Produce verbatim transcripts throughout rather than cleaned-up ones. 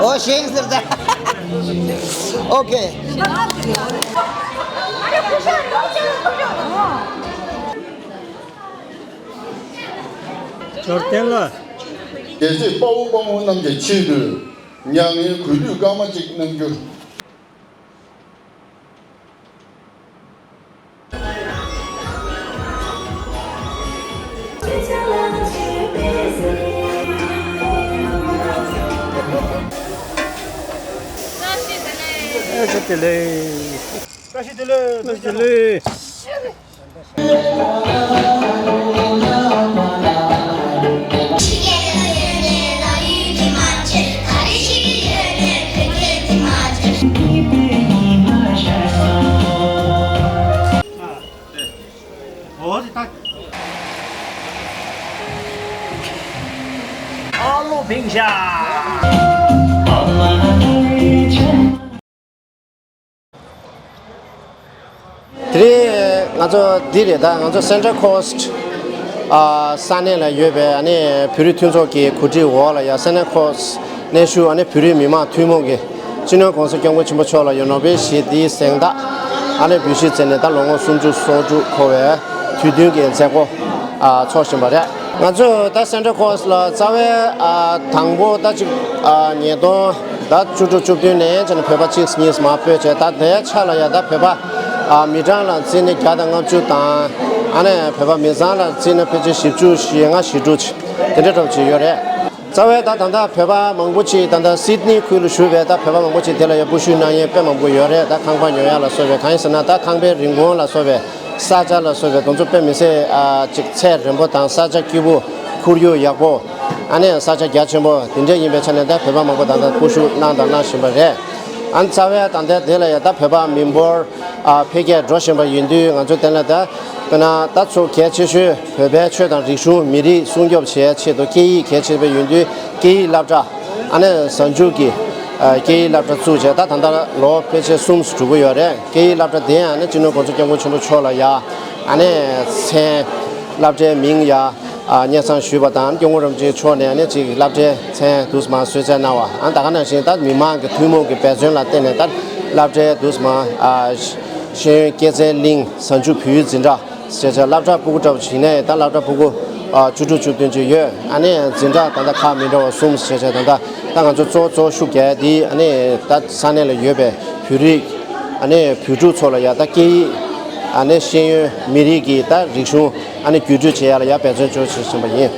ཨོ་ཤེས་ཟེར་ད། ཨོ་ཁེ། འབྱོར་ལྡན་ལ། རྒྱལ་སྲས་དཔའ་བོ་དཔའ་མོ་རྣམས་ཀྱི་ཆེད་དུ། མྱ་ངན་གུས་འདུད་སྐར་མ་གཅིག་གནང་རྒྱུ། བཀྲ་ཤིས་བདེ་ལེགས། བཀྲ་ཤིས་བདེ་ལེགས། བཀྲ་ཤིས་བདེ་ལེགས། ཨ་ལོ་ཕིང་ཤ། དེ་རིང་ང་ཚོ་འདི་རེད། ད་ང་ཚོ་Central Coast ཨ་ས་གནས་ལ་ཡོད་པའི་ཨ་ནི་བོད་རིགས་མཐུན་ཚོགས་ཀྱི་གོ་སྒྲིག་འོག་ལ་ཡ་Central Coast གནས་བཞུགས་ཨ་ནི་བོད་རིགས་མི་མང་ཐུན་མོང་གི་སྤྱི་ནོར་༸གོང་ས་༸སྐྱབས་མགོན་ཆེན་པོ་མཆོག་ལ་ཡ་ནོ་བེལ་ཞི་བདེའི་གཟེངས་རྟགས་ཨ་ནི་འབུལ་བཞེས་མཛད་ནས་ད་ལོ་ངོ་སུམ་ཅུ་སོ་དྲུག་འཁོར་བའི་དུས་སྟོན་གྱི་མཛད་སྒོ་ཨ་འཚོགས་བཞིན་པ་རེད། ང་ཚོས་ད་Central Coast ལ་རྩ་བའི་ཨ་དང་པོ་ད་ཅིག་ཨ་ཉིས་སྟོང་ད་བཅུ་དྲུག་བཅུ་བདུན་ནས་བྱས་ནས་བོད་པ་གཅིག་གཉིས་མར་སྤོས་བྱས། ད་དེའི་ཆ་ལ་ཡ་ད་བོད་པ་ཨ་མི་གྲངས་ལ་བརྩིས་ན་བརྒྱ་དང་ལྔ་བཅུ་དང་། ཨ་ནི་བོད་པ་མི་ཚང་ལ་བརྩིས་ན་ཕལ་ཆེར་བཞི་བཅུ་ཞེ་ལྔ་ཞེ་དྲུག་དེ་འདྲ་འདྲ་བོ་ཅིག་ཡོད་རེད། རྩ་བའི་ད་ད་ལྟ་བོད་པ་མང་པོ་ཅིག་ད་ལྟ་སིད་ནི་ཁུལ་ལ་བཞུགས་པའི་ད་བོད་པ་མང་པོ་ཅིག་དེ་ལ་ཡ་སྤོ་བཤུད་གནང་ཡས་དཔེ་མང་པོ་ཡོད་རེད། ད་ཁང་པ་ཉོ་ཡ་ལ་སོགས་པའི། གང་ཡིན་ཟེར་ན་ད་ཁང་པའི་རིན་གོང་ལ་སོགས་པའི། ས་ཆ་ལ་སོགས་པའི་དེ་ཚོ་དཔེ་མི་སྲིད་ཨ་ཅིག་ཚད་རན་པོ་དང་ས་ཆ་སྐྱིད་པོ། ཁོར་ཡུག་ཡག་པོ། ཨ་ནི་ས་ཆ་རྒྱ་ཆེན་པོ་དེ་འདྲ་ཡིན་པའི་ཆ་ནས་ད་བོད་པ་མང་པོ་ད་ལྟ་སྤོ་བཤུད་གནང་དང་གནང་བཞིན་པ་རེད། ཨ་ནི་རྩ་བའི་ད་ལྟ་དེ་ལ་ཡ་ད་བོད་པ་མི་འབོར་ཨ་འཕེལ་རྒྱས་འགྲོ་བཞིན་པ་ཡིན་དུས། ང་ཚོ་དེ་ལ་ད་དཔེར་ན་ད་ཚོ་གལ་ཆེ་ཤོས་བོད་པའི་ཆོས་དང་རིག་གཞུང་མི་རིགས་སྲུང་སྐྱོབ་བྱེད་ཆེད་དུ་སྐད་ཡིག་གལ་ཆེ་བ་ཡིན་དུས། སྐད་ཡིག་སློབ་གྲྭ་ཨ་ནི་གཟའ་མཇུག་གི་ཨ་སྐད་ཡིག་སློབ་གྲྭ་བཙུགས་བྱས། ད་ད་ལྟ་ལོ་ཕལ་ཆེར་གསུམ་འགྲོ་གི་ཡོད་རེད། སྐད་ཡིག་སློབ་གྲྭ་དེ་ཡང་ཨ་ནི་སྤྱི་ནོར་༸གོང་ས་༸སྐྱབས་མགོན་ཆེན་པོ་མཆོག་ལ་ཡ་ཨ་ནི་མཚན་སློབ་གྲྭའི་མིང་ཡ་ཨ་སྙན་སེང་ཞུས་པ་དང་། སྐྱབས་མགོན་རིན་པོ་ཆེ་མཆོག་ནས་ཨ་ནི་ཅིག་སློབ་གྲྭའི་མཚན་དུས་མ་གསོལ་སྩལ་གནང་བ། ཨ་ད་ག་ནང་བཞིན་ད་མི་མང་གི་ཐུན་མོང་གི་འབད་བརྩོན་ལ་བརྟེན་ནས་ད་སློབ་གྲྭའི་དུས་མ་ཨ་ཤེས་ཡོན་སྐྱེད་ཚལ་གླིང་གཟའ་མཇུག་བོད་ཡིག་འཛིན་གྲྭ་ཞེས་བྱ་སློབ་གྲྭ་ཕྲུ་གུ་འདྲ་བོ་ཞིག་ནས་ད་སློབ་གྲྭ་ཕྲུ་གུ་ཨ་བཅུ་དྲུག་བཅུ་བདུན་ཅིག་ཡོད། ཨ་ནི་འཛིན་གྲྭ་ད་ལྟ་ཁག་མི་འདྲ་བ་གསུམ་ཞེས་བྱ། ད་ལྟ་ད་ང་ཚོ་གཙོ་གཙོ་ཤུགས་རྒྱག་ཡ་འདི་ཨ་ནི་ད་ས་གནས་ལ་ཡོད་པའི་བོད་རིགས་ཨ་ནི་བོད་ཕྲུག་ཚོ་ལ་ཡ་ད་སྐད་ཡིག་ཨ་ནི་ཤེས་ཡོན་མི་རིགས་ཀྱི་ད་རིག་གཞུང་ཨ་ནི་བརྒྱུད་སྤྲོད་བྱེད་ཡ་ལ་ཡ་འབད་བརྩོན་བྱོས་ཞེས་གསུངས་པ་ཡིན།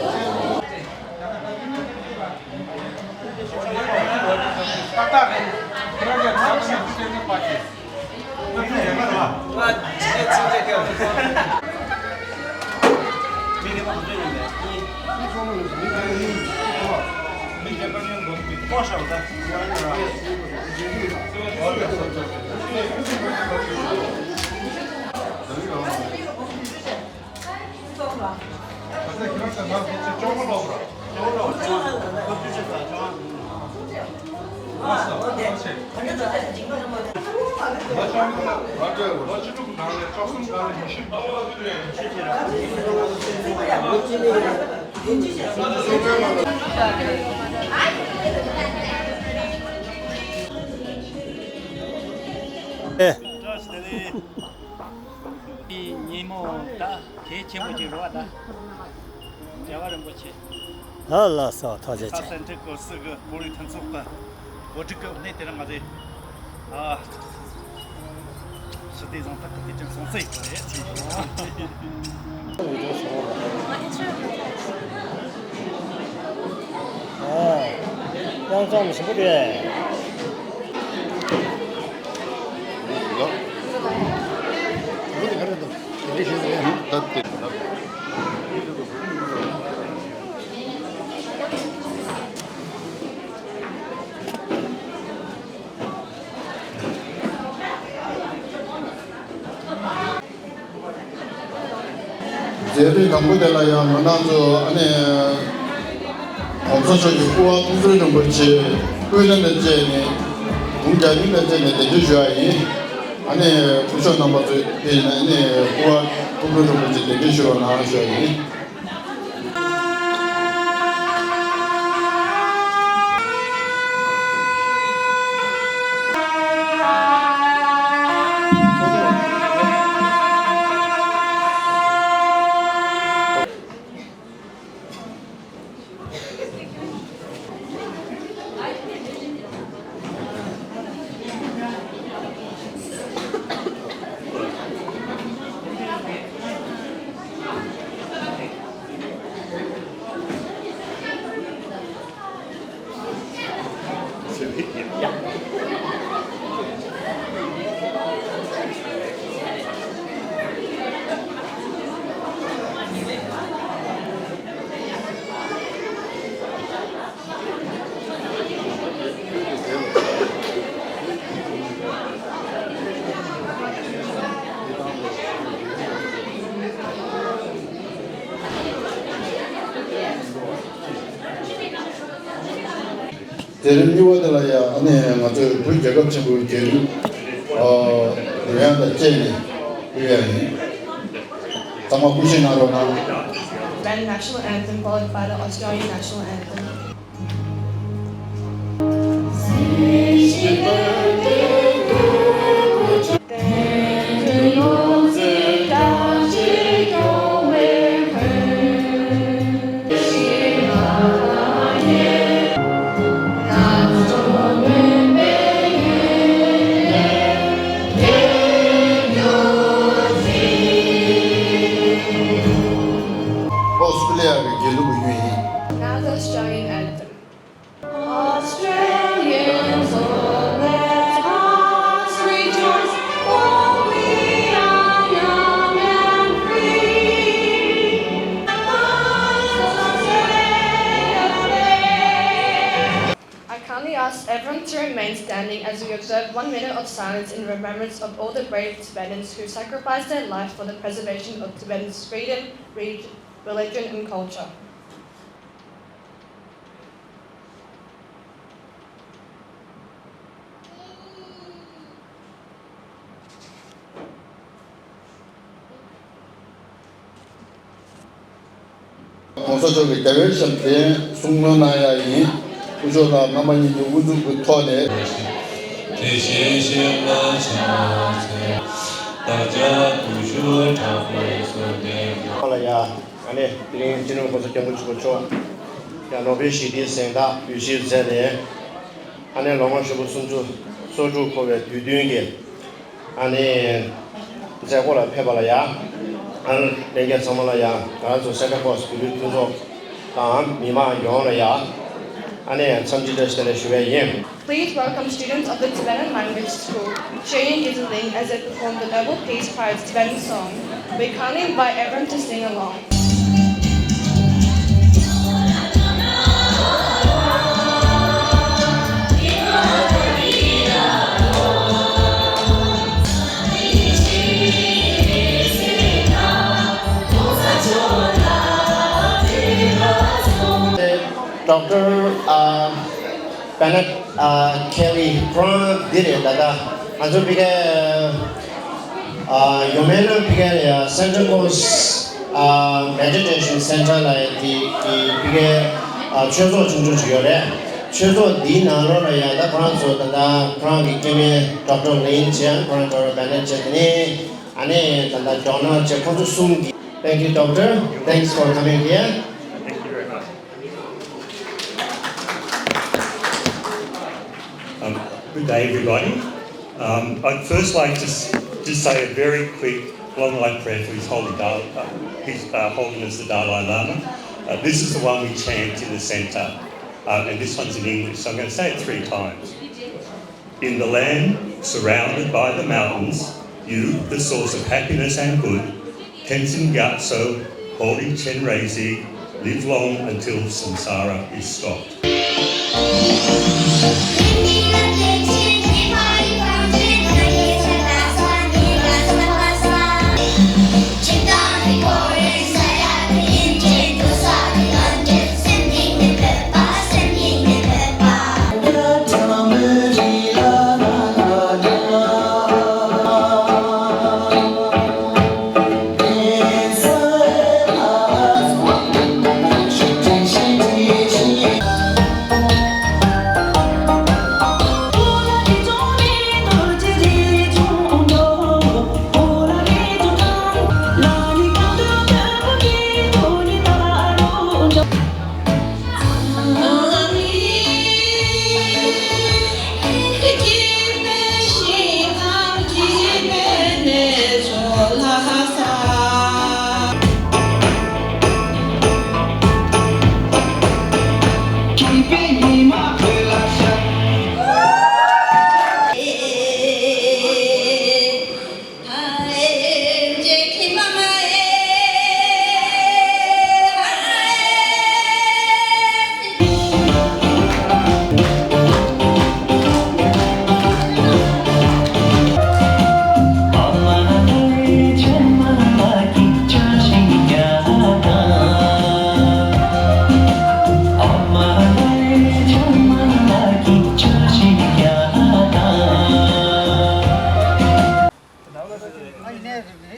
ཉིན་མོ་ད་གལ་ཆེན་པོ་ཅིག་རེད་བ་ད། རྒྱལ་བ་རིན་པོ་ཆེ། ལགས་ལགས་སོ། ཐུགས་རྗེ་ཆེ། ད་སེན་ཊར་ཀོ་སི་གི་བོད་རིགས་མཐུན་ཚོགས་ཀྱི་གོ་སྒྲིག་གི་གནས་དེ་རིང་ང་ཚོས་ཨ་ཞི་བདེ་གཟེངས་རྟགས་ཀྱི་དུས་ཆེན་སྲུང་བརྩི་ཞུ་ཡས་ཆེད་ཞུ། ཨ་དབྱངས་གཙང་མ་ཞིམ་པོ་དེ། མཛད་རིམ་དང་པོ་དེ་ལ་ཡང་ང་རང་ཚོ་ཨ་ནི་༸གོང་ས་མཆོག་གི་སྐུ་པར་ཐུགས་རྗེ་རིན་པོ་ཆེ་སྐུ་ལས་ལ་བཅས་ནས་དུང་རྒྱ་གླིང་ལ་བཅས་ནས་གདན་འདྲེན་ཞུ་བ་ཡིན། ཨ་ནི་སྐུ་ཞབས་རྣམ་པ་ཚོས་དེ་ཡིན་ན་ཨ་ནི་སྐུ་པར་སྐུ་པར་རིན་པོ་ཆེ་གདན་འདྲེན་ཞུ་རོགས་གནང་ཞུ་བ་ཡིན། དེ་རིང་གཉིས་པ་དེ་ལ་ཡང་ཨ་ནི་ང་ཚོའི་བོད་རྒྱལ་ཁབ་ཆེན་པོའི་རྒྱལ་གླུ་ཨ་འདོན་ཡག་དང་བཅས་ནས་ཕུལ་ཡག་ཡིན། ཚང་མ་སྐུ་བཞེངས་གནང་རོགས་གནང་། Band national anthem followed by the Australian national anthem. ཨོ་སི་ཀྲི་ལི་ཡ་གི་རྒྱལ་གླུ་གི་ཡུལ་ཡིན། Now the Australian anthem. Australians, oh, let us rejoice, for we are young and free. Let us say a prayer. I kindly ask everyone to remain standing as we observe one minute of silence in remembrance of all the brave Tibetans who sacrificed their life for the preservation of Tibetans' freedom, re- religion, and culture. ༸གོང་ས་མཆོག་གི་རྒྱལ་བའི་ཞབས་བརྟན་གསུང་སྙན་གནང་ཡ་ཡིན། སྐུ་ཞབས་ལགས་རྣམ་པ་གཉིས་ཀྱི་དབུ་འཛུགས་ཀྱི་ཐོག་ནས། དེ་བཞིན་གཤེགས་པ་ཕྱག་འཚལ། བདག་ཅག་དུར་ཞུགས་དྲག་པོའི་གསོལ་འདེབས། ལ་ཡ། ཨ་ནེ་དེ་རིང་སྤྱི་ནོར་༸གོང་ས་༸སྐྱབས་མགོན་ཆེན་པོ་མཆོག་ཡང་ནོ་བེལ་ཞི་བདེའི་གཟེངས་རྟགས་འབུལ་བཞེས་མཛད་ནས། ཨ་ནེ་ལོ་ངོ་ཧྲིལ་པོ་སུམ་ཅུ་སོ་དྲུག་འཁོར་བའི་དུས་སྟོན་གྱི་ཨ་ནེ་མཛད་སྒོ་ལ་ཕེབས་པ་ལ་ཡ། ཨ་ནེ་ལྷན་རྒྱས་ཚང་མ་ལ་ཡ་ང་རང་ཚོ་སེན་ཊར་ཀོ་སི་བོད་ཕྲུག་མཐུན་ཚོགས་དང་མི་མང་ཡོངས་ལ་ཡ། ཨ་ནེ་འཚམས་འདྲི་བཀྲ་ཤིས་བདེ་ལེགས་ཞུ་བ་ཡིན། Please welcome students of the Tibetan Language School, Sheyun Gyuzeling, as they perform the Noble Peace Prize Tibetan song. We kindly invite everyone to sing along. Doctor, uh, Bennett, uh, Kelly, ཁོ་རང་འདི་རེད། ད་ལྟ་ང་ཚོ་ཕ་གིའི་ཨ་ཡོ་མེན་ན་ཕ་གིའི་ཡ་སེན་ཊར་ཀོ་སི་ཨ་མེ་ཌི་ཊེ་ཤན་སེན་ཊར་ལ་ཡ་དེ་དེ་ཕ་གིའི་ཨ་ཆོས་ཚོགས་ཆུང་ཆུང་ཞིག་ཡོད་རེད། ཆོས་ཚོགས་འདིའི་ནང་ལོགས་ལ་ཡ་ད་ཁོ་རང་ཚོ་ད་ལྟ་ཁོ་རང་གི་སྐྱེ་དམན་ཌོག་ཊར་ལིན་བྱས། ཁོ་རང་ཌོག་ཊར་བེ་ནེཊ་བྱས། དེ་ནས་ཨ་ནེ་ད་ལྟ་ཌོ་ནར་བྱས། ཁོ་ཚོ་གསུམ་གྱིས། Thank you, Doctor. Thanks for coming here. Thank you very much. Um, good day, everybody. Um, I'd first like to s- just say a very quick long life prayer for His Holy Dal- uh, His uh, Holiness the Dalai Lama. Uh, this is the one we chant in the centre, uh, and this one's in English, so I'm going to say it three times. In the land surrounded by the mountains, you, the source of happiness and good, Tenzin Gyatso, holy Chenrezig, live long until samsara is stopped.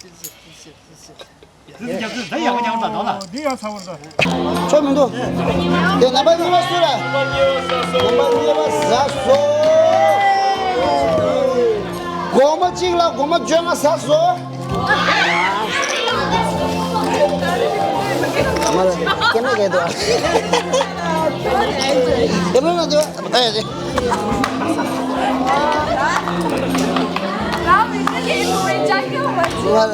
ཏི་སི་ཏི་སི་ཏི་སི། འདི་ཡག་གི་ཡག་གི་ཡག་གི་འདྲ་འདུག་ལ། འདི་ཡག་ཚ་བོ་འདུག་ཆོ་མི་འདུག་དེ་རྣམ་པ་གཉིས་པ་སུ་རེད། རྣམ་པ་གཉིས་པ་ཟ་སོ། སྒོར་མོ་གཅིག་ལ་སྒོར་མོ་བཅོ་ལྔ་ཟ་སོ། མ་ལ་སྐད་མ་སྐད་འདུག་སྐད་མ་མ་འདུག་ཨ་ཡ་ཅེ། མ་ལ།